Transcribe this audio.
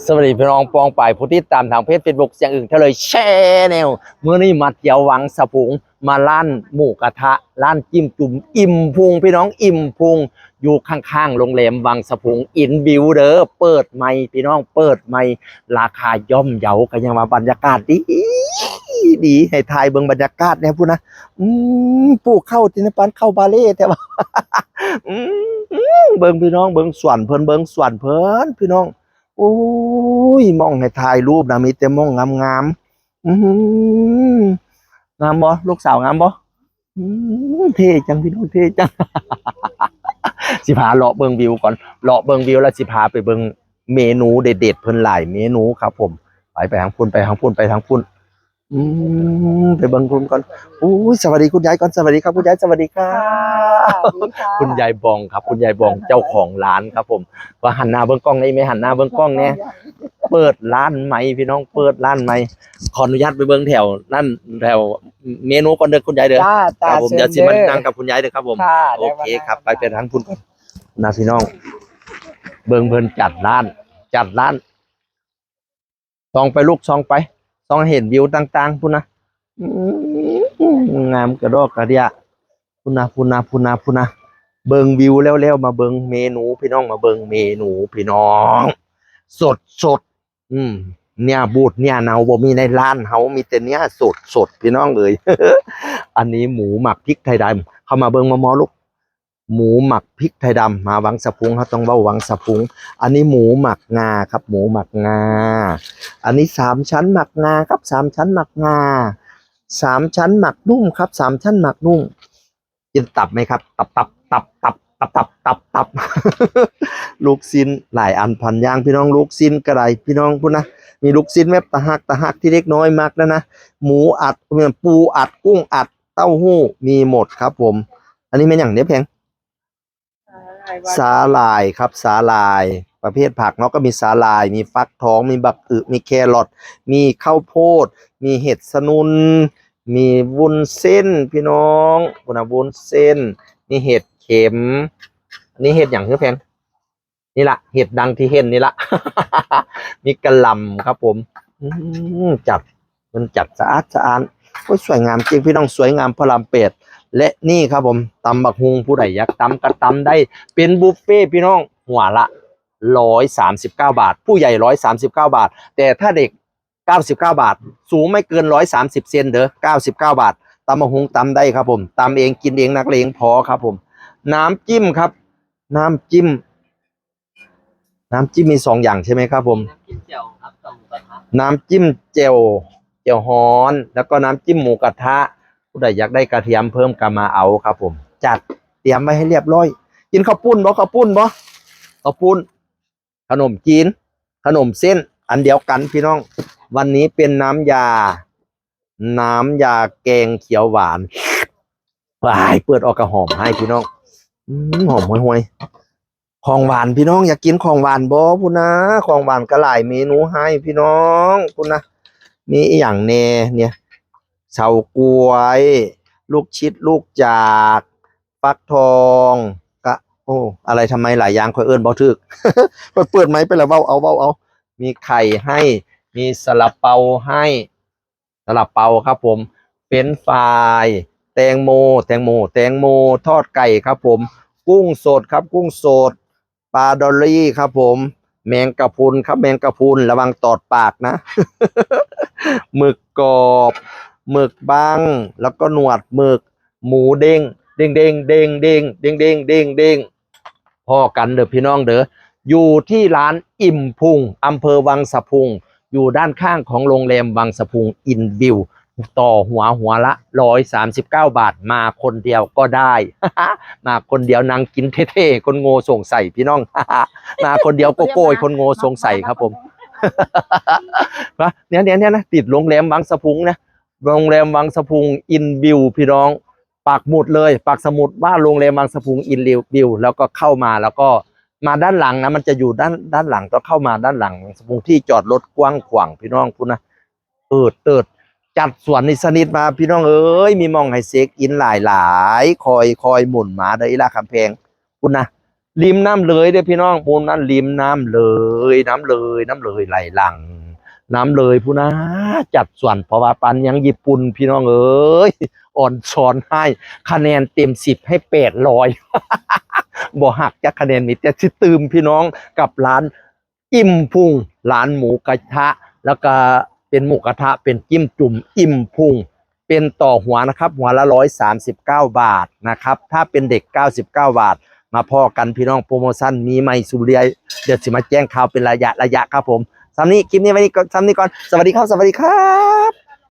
ສະຫວັດດີພີ່ນ້ອງປ້ອງປາຍຜູ້ຕິດຕາມທາງເພຈເຟສບຸກ ສຽງອຶ່ງເທື່ອເລີຍ Channel. ມື້ນີ້ມາທ່ຽວວັງສະພຸງ ມາຮ້ານໝູກະທະ ຮ້ານຈິ້ມຈຸ່ມອີ່ມພຸງ ພີ່ນ້ອງ ອີ່ມພຸງ ຢູ່ຂ້າງໆໂຮງແຮມວັງສະພຸງ Inview ເດີ້. ເປີດໃໝ່ພີ່ນ້ອງ ເປີດໃໝ່ ລາຄາຍ່ອມເຍົາ ກໍຍັງວ່າບັນຍາກາດດີ ດີ ໃຫ້ຖ່າຍເບິ່ງບັນຍາກາດແດ່ພຸ້ນນະ. ອືມ ປູກເຂົ້າຕິນະ ປານເຂົ້າບາເລ່ແທ້ວ່າ ອືມ ເບິ່ງພີ່ນ້ອງ ເບິ່ງສວນເພິ່ນ ເບິ່ງສວນເພິ່ນພີ່ນ້ອງ. ໂອ້ຍ ໝ່ອງໃຫ້ຖ່າຍຮູບນະ ມີແຕ່ໝ່ອງງາມໆ. ອືມ ງາມບໍ່? ລູກສາວງາມບໍ່? ອືມ ເທ່ຈັງພີ່ນ້ອງ ເທ່ຈັງ. ຊິພາເລາະເບິ່ງວິວກ່ອນ ເລາະເບິ່ງວິວແລ້ວຊິພາໄປເບິ່ງເມນູເດັດໆ ເພິ່ນຫຼາຍເມນູຄັບຜົມ. ໄປ ໄປທາງພຸ້ນ ໄປທາງພຸ້ນ ໄປທາງພຸ້ນ. ອືມ ໄປເບິ່ງພຸ້ນກ່ອນ. ໂອ້ຍ ສະຫວັດດີຄຸນຍາຍກ່ອນ ສະຫວັດດີຄັບຄຸນຍາຍ ສະຫວັດດີຄັບ. ສະຫວັດດີຄ່ະ ຄຸນຍາຍບອງຄັບ ຄຸນຍາຍບອງ ເຈົ້າຂອງຮ້ານຄັບຜົມ. ວ່າຫັນໜ້າເບິ່ງກ້ອງແດ່ ອີ່ແມ່ຫັນໜ້າເບິ່ງກ້ອງແດ່. ເປີດຮ້ານໃໝ່ພີ່ນ້ອງ ເປີດຮ້ານໃໝ່. ຂໍອະນຸຍາດໄປເບິ່ງແຖວນັ້ນ ແຖວເມນູກ່ອນເດີ້ຄຸນຍາຍເດີ້. ຈ້າ ຈ້າ ຄັບຜົມ. ເຊີນ ດຽວຊິມາ ເດີ້ ນັ່ງກັບຄຸນຍາຍເດີ້ຄັບຜົມ. ໂອເຄຄັບ ໄປ ໄປທາງພຸ້ນກ່ອນນະພີ່ນ້ອງ. ເບິ່ງເພິ່ນຈັດຮ້ານ ຈັດຮ້ານ. ສ່ອງໄປລູກ ສ່ອງໄປ ສ່ອງໃຫ້ເຫັນວິວຕ່າງໆ ພຸ້ນນະ. ອືມ ງາມກະດອກກະເດຍ ພຸ້ນນະ ພຸ້ນນະ ພຸ້ນນະ ພຸ້ນນະ. ເບິ່ງວິວແລ້ວໆ ມາເບິ່ງເມນູພີ່ນ້ອງ ມາເບິ່ງເມນູພີ່ນ້ອງ. ສົດໆ ອືມ ເນື້ອບູດເນື້ອເນົ່າບໍ່ມີໃນຮ້ານເຮົາ ມີແຕ່ເນື້ອສົດໆ ພີ່ນ້ອງເອີຍ. ອັນນີ້ໝູໝັກພິກໄທດຳ ເຂົ້າມາເບິ່ງໝໍ້ໆລູກ. ໝູໝັກພິກໄທດຳ ມາວັງສະພຸງ ເຮົາຕ້ອງເວົ້າວັງສະພຸງ. ອັນນີ້ໝູໝັກງາຄັບ ໝູໝັກງາ. ອັນນີ້ສາມຊັ້ນໝັກງາຄັບ ສາມຊັ້ນໝັກງາ. ສາມຊັ້ນໝັກນຸ້ມຄັບ ສາມຊັ້ນໝັກນຸ້ມ. ກິນຕັບໄໝຄັບ? ຕັບ ຕັບ ຕັບ ຕັບ ຕັບ ຕັບ ຕັບ ຕັບ. ລູກຊີ້ນຫຼາຍອັນພັນຢ່າງ ພີ່ນ້ອງ. ລູກຊີ້ນກະໄດ້ ພີ່ນ້ອງ ພຸ້ນນະ. ມີລູກຊີ້ນແບບຕາຮັກ ຕາຮັກ ທີ່ເດັກນ້ອຍມັກນັ້ນນະ. ໝູອັດ ແມ່ນ ປູອັດ ກຸ້ງອັດ ເຕົ້າຫູ້ ມີໝົດຄັບຜົມ. ອັນນີ້ແມ່ນຫຍັງເດແພງ? ສາຫຼ່າຍ ສາຫຼ່າຍຄັບ ສາຫຼ່າຍ. ປະເພດຜັກເນາະ ກໍມີສາຫຼ່າຍ ມີຟັກທອງ ມີບັກອຶ ມີແຄຣອດ ມີເຂົ້າໂພດ ມີເຫັດສະໜຸ່ນ ມີວຸ້ນເສັ້ນ ພີ່ນ້ອງ ພຸ້ນນະ ວຸ້ນເສັ້ນ. ມີເຫັດເຂັມ. ອັນນີ້ເຫັດຫຍັງຄືແພງ? ນີ້ລະ ເຫັດດັ່ງທີ່ເຫັນນີ້ລະ. ມີກະຫຼ່ຳຄັບຜົມ. ອືມ ຈັດ ເພິ່ນຈັດສະອາດສະອ້ານ. ໂອ້ຍ ສວຍງາມຈິງ ພີ່ນ້ອງ ສວຍງາມພະລາມແປດ. ແລະນີ້ຄັບຜົມ ຕຳບັກຫຸ່ງ ຜູ້ໃດຢາກຕຳກໍຕຳໄດ້ ເປັນບຸບເຟ ພີ່ນ້ອງ. ຫົວລະຮ້ອຍສາມສິບເກົ້າບາດ ຜູ້ໃຫຍ່ຮ້ອຍສາມສິບເກົ້າບາດ ແຕ່ຖ້າເດັກເກົ້າສິບເກົ້າບາດ ສູງໄມ່ເກີນຮ້ອຍສາມສິບເຊັນເດີ້ ເກົ້າສິບເກົ້າບາດ. ຕຳບັກຫຸ່ງຕຳໄດ້ຄັບຜົມ ຕຳເອງກິນເອງ ນັກເລງພໍຄັບຜົມ. ນ້ຳຈິ້ມຄັບ ນ້ຳຈິ້ມ ນ້ຳຈິ້ມມີສອງຢ່າງໃຊ່ໄໝຄັບຜົມ? ນ້ຳຈິ້ມແຈ່ວ ນ້ຳຈິ້ມແຈ່ວ ແຈ່ວຮ້ອນ ແລ້ວກໍນ້ຳຈິ້ມໝູກະທະ. ຜູ້ໃດຢາກໄດ້ກະທຽມເພີ່ມກໍມາເອົາຄັບຜົມ. ຈັດ ຕຽມໄວ້ໃຫ້ລຽບຮ້ອຍ. ກິນເຂົ້າປຸ້ນບໍ່? ເຂົ້າປຸ້ນບໍ່? ເຂົ້າປຸ້ນ ຂະໜົມຈີນ ຂະໜົມເສັ້ນ ອັນດຽວກັນພີ່ນ້ອງ. ວັນນີ້ເປັນນ້ຳຢາ ນ້ຳຢາແກງຂຽວຫວານ. ວ້າຍ ເປີດອອກກະຫອມໃຫ້ພີ່ນ້ອງ. ອືມ ຫອມຫ່ວຍໆ. ຂອງຫວານພີ່ນ້ອງ ຢາກກິນຂອງຫວານບໍ່? ພຸ້ນນະ ຂອງຫວານກໍຫຼາຍເມນູໃຫ້ພີ່ນ້ອງ ພຸ້ນນະ. ມີອີ່ຫຍັງແດ່ເນຍ? ເຊົາກ້ວຍ ລູກຊິດລູກຈາກ ຟັກທອງ ກະ ໂອ້ ອະໄລທຳໄມຫຼາຍຢ່າງ ຂ້ອຍເອີ້ນບໍ່ຖືກ. ຂ້ອຍເປີດໄມໄປແລ້ວເວົ້າເອົາ ເວົ້າເອົາ. ມີໄຂ່ໃຫ້ ມີສາລາເປົາໃຫ້ ສາລາເປົາຄັບຜົມ, ເຟຣນຟາຍ, ແຕງໂມ ແຕງໂມ ແຕງໂມ, ທອດໄກ່ຄັບຜົມ, ກຸ້ງສົດຄັບ ກຸ້ງສົດ, ປາດອລລີຄັບຜົມ, ແມງກະພຸນຄັບ ແມງກະພຸນ ລະວັງຕອດປາກນະ, ໝຶກກອບ, ໝຶກບັ້ງ ແລ້ວກໍໜວດໝຶກ, ໝູເດ້ງ ເດ້ງໆ ເດ້ງໆ ເດ້ງໆ ເດ້ງໆ. ພໍ້ກັນເດີ້ພີ່ນ້ອງເດີ້ ຢູ່ທີ່ຮ້ານອີ່ມພຸງ ອຳເພີວັງສະພຸງ ຢູ່ດ້ານຂ້າງຂອງໂຮງແຮມວັງສະພຸງອິນວິວ ຕໍ່ຫົວ ຫົວລະຮ້ອຍສາມສິບເກົ້າບາດ ມາຄົນດຽວກໍໄດ້ ມາຄົນດຽວນັ່ງກິນເທ່ໆ ຄົນໂງ່ສົງໄສພີ່ນ້ອງ ມາຄົນດຽວໂກ້ຍໆ ຄົນໂງ່ສົງໄສຄັບຜົມ ນະ ເນຍໆ ຕິດໂຮງແຮມວັງສະພຸງນະ ໂຮງແຮມວັງສະພຸງອິນວິວ ພີ່ນ້ອງ ປັກໝຸດເລີຍ ປັກສະໝຸດວ່າໂຮງແຮມວັງສະພຸງອິນວິວ ແລ້ວກໍເຂົ້າມາ ແລ້ວກໍມາດ້ານຫຼັງນະ ມັນຈະຢູ່ດ້ານ ດ້ານຫຼັງ ຕ້ອງເຂົ້າມາດ້ານຫຼັງວັງສະພຸງ ທີ່ຈອດລົດກວ້າງຂວາງ ພີ່ນ້ອງ ພຸ້ນນະ ເອີດເຕີດ ຈັດສວນນິດສະໜິດມາ ພີ່ນ້ອງເອີຍ ມີໝ່ອງໃຫ້ເຊັກອິນຫຼາຍໆ ຄ່ອຍໆໝູນມາເດີ້ ອີ່ຫຼ້າຄຳແພງ ພຸ້ນນະ. ລິມນ້ຳເລີຍເດ້ພີ່ນ້ອງ ໝູ່ນັ້ນລິມນ້ຳເລີຍ ນ້ຳເລີຍ ນ້ຳເລີຍໄຫຼຫຼັງ ນ້ຳເລີຍພຸ້ນນາ ຈັດສວນ ເພາະວ່າປານຍັງຍີ່ປຸ່ນພີ່ນ້ອງເອີຍ ອ່ອນຊ້ອນຮ້າຍ ຄະແນນເຕັມສິບໃຫ້ແປດຮ້ອຍ ບໍ່ຫັກຈັກຄະແນນ ມີແຕ່ຊິຕື່ມພີ່ນ້ອງ ກັບຮ້ານ ອີ່ມພຸງ ຮ້ານໝູກະທະ ແລ້ວກະເປັນໝູກະທະ ເປັນຈິ້ມຈຸ່ມ ອີ່ມພຸງ ເປັນຕໍ່ຫົວນະຄັບ ຫົວລະຮ້ອຍສາມສິບເກົ້າບາດນະຄັບ ຖ້າເປັນເດັກເກົ້າສິບເກົ້າບາດ ມາພໍ້ກັນພີ່ນ້ອງ ໂປຣໂມຊັນມີໃໝ່ສູ່ເລື້ອຍ ດຽວຊິມາແຈ້ງຂ່າວເປັນໄລຍະໆ ຄັບຜົມ ສ່ຳນີ້ ຄລິບນີ້ໄວ້ນີ້ກ່ອນ ສ່ຳນີ້ກ່ອນ ສະຫວັດດີຄັບ ສະຫວັດດີຄັບ.